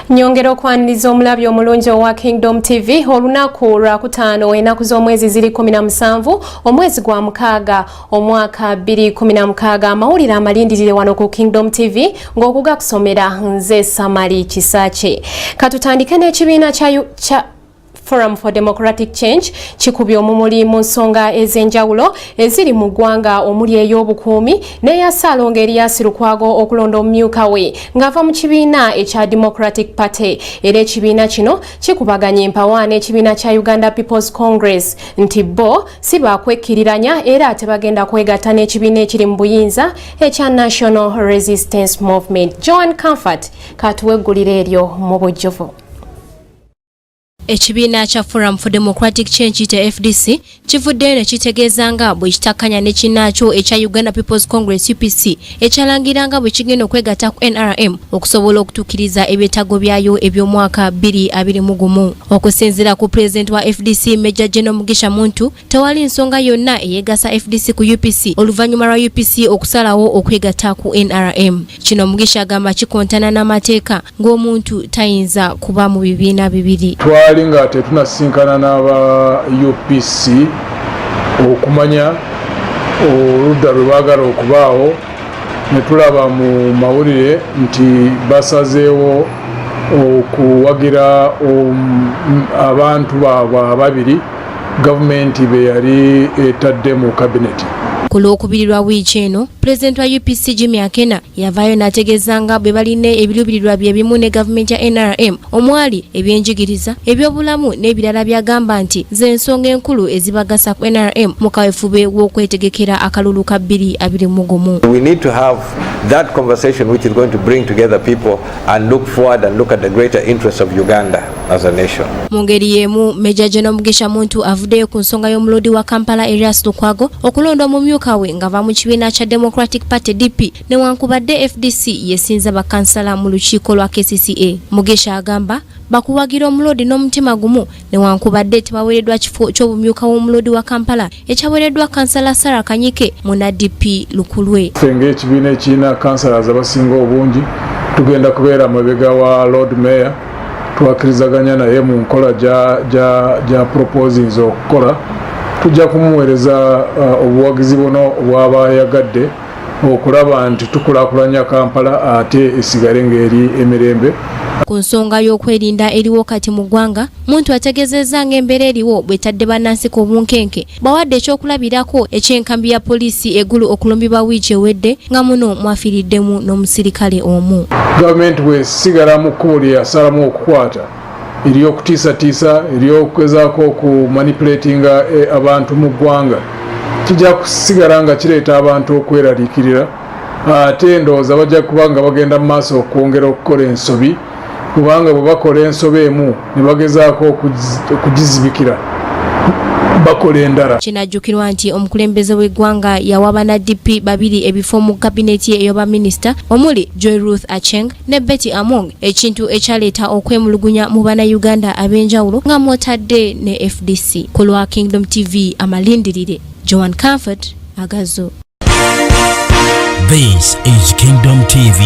Nyongera okwaniriza omulabi omulungi owa Kingdom TV. Olunaku lwakutaano, ennaku z'omwezi ziri 17, omwezi gwa 6, omwaka 2016. Amawulire amalindirire wano ku Kingdom TV ng'okugakusomera nze Samali Kisakye. Katutandike n'ekibiina kya Forum for Democratic Change kikubye omumuli mu nsonga ez'enjawulo eziri mu ggwanga, omuli ey'obukuumi n'eya Ssaalongo Erias Lukwago okulonda omumyuka we ng'ava mu kibiina ekya Democratic Party. Era ekibiina kino kikubaganya empawa n'ekibiina kya Uganda People's Congress nti bo si bakwekkiriranya era tebagenda kwegatta n'ekibiina ekiri mu buyinza ekya National Resistance Movement. Joan Comfort katuweggulira eryo mu bujjuvu. Ekibiina kya Forum for Democratic Change kya FDC kivuddeyo ne kitegeeza nga bwe kitakkanya ne kinnaakyo ekya Uganda People's Congress, UPC, ekyalangira nga bwe kigenda okwegatta ku NRM okusobola okutuukiriza ebyetaago byayo eby'omwaka 2021. Okusinziira ku pulezidenti wa FDC, Major General Mugisha Muntu, tewali nsonga yonna eyeegasa FDC ku UPC oluvannyuma lwa UPC okusalawo okwegatta ku NRM. Kino Mugisha agamba kikontana n'amateeka, ng'omuntu tayinza kuba mu bibiina bibiri. Twali nga tetunasinkana n'aba UPC okumanya oludda lwe baagala okubaawo, ne tulaba mu mawulire nti basazeewo okuwagira abantu baabwe ababiri gavumenti be yali etadde mu kabineti. Ku Lwokubiri lwa wiiki eno, pulezidenti wa UPC Jimmy Akena yavaayo n'ategeeza nga bwe balina ebiruubirirwa bye bimu ne gavumenti ya NRM, omwali ebyenjigiriza, ebyobulamu n'ebirala, byagamba nti ze nsonga enkulu ezibagasa ku NRM mu kaweefube w'okwetegekera akalulu ka 2021. We need to have that conversation which is going to bring together people and look forward and look at the greater interests of Uganda as a nation. Mu ngeri y'emu, Major General Mugisha Muntu avuddeyo ku nsonga y'omuloodi wa Kampala Erias Lukwago okulonda omumyuka we ng'ava mu kibiina kya Democratic Party, DP, newankubadde FDC yesinza bakansala mu lukiiko lwa KCCA. Mugisha agamba bakuwagira omuloodi n'omutima gumu, newankubadde tebaweereddwa kifo ky'obumyuka w'omuloodi wa Kampala ekyaweereddwa kansala Sarah Kanyike, muna DP lukulwe. Ffe ng'ekibiina ekirina councillors abasinga obungi, tugenda kubeera mabega wa Lord Mayor. Twakkirizaganya naye mu nkola gya proposinze okukola. Tujja kumuweereza obuwagizi buno bw'aba ayagadde okulaba nti tukulaakulanya Kampala ate esigale ng'eri emirembe. Ku nsonga y'okwerinda eriwo kati mu ggwanga, Muntu ategeezezza ng'embeera eriwo bw'etadde bannansi ku bunkenke, bw'awadde ekyokulabirako eky'enkambi ya poliisi e Gulu okulumbibwa wiiki ewedde, nga muno mwafiiriddemu n'omusirikale omu. Gavumenti bwesigala mu kkubo lye yasalamu okukwata ery'okutiisatiisa, ery'okugezaako okumanipulatinga abantu mu ggwanga, kijja kusigala nga kireeta abantu okweraliikirira. Ate ndowooza bajja kuba nga bagenda mu maaso okwongera okukola ensobi, kubanga bwe bakola ensobi emu ne bagezaako okugizibikira, bakola endala. Kinajjukirwa nti omukulembeze w'eggwanga yawa banna DP babiri ebifo mu kabineti ey'obaminisita, omuli Joy Ruth Acheng ne Betty Among, ekintu ekyaleeta okwemulugunya mu bannayuganda ab'enjawulo nga mwotadde ne FDC. Ku lwa Kingdom TV amalindirire, Joan Comfort Agazo. This is Kingdom TV.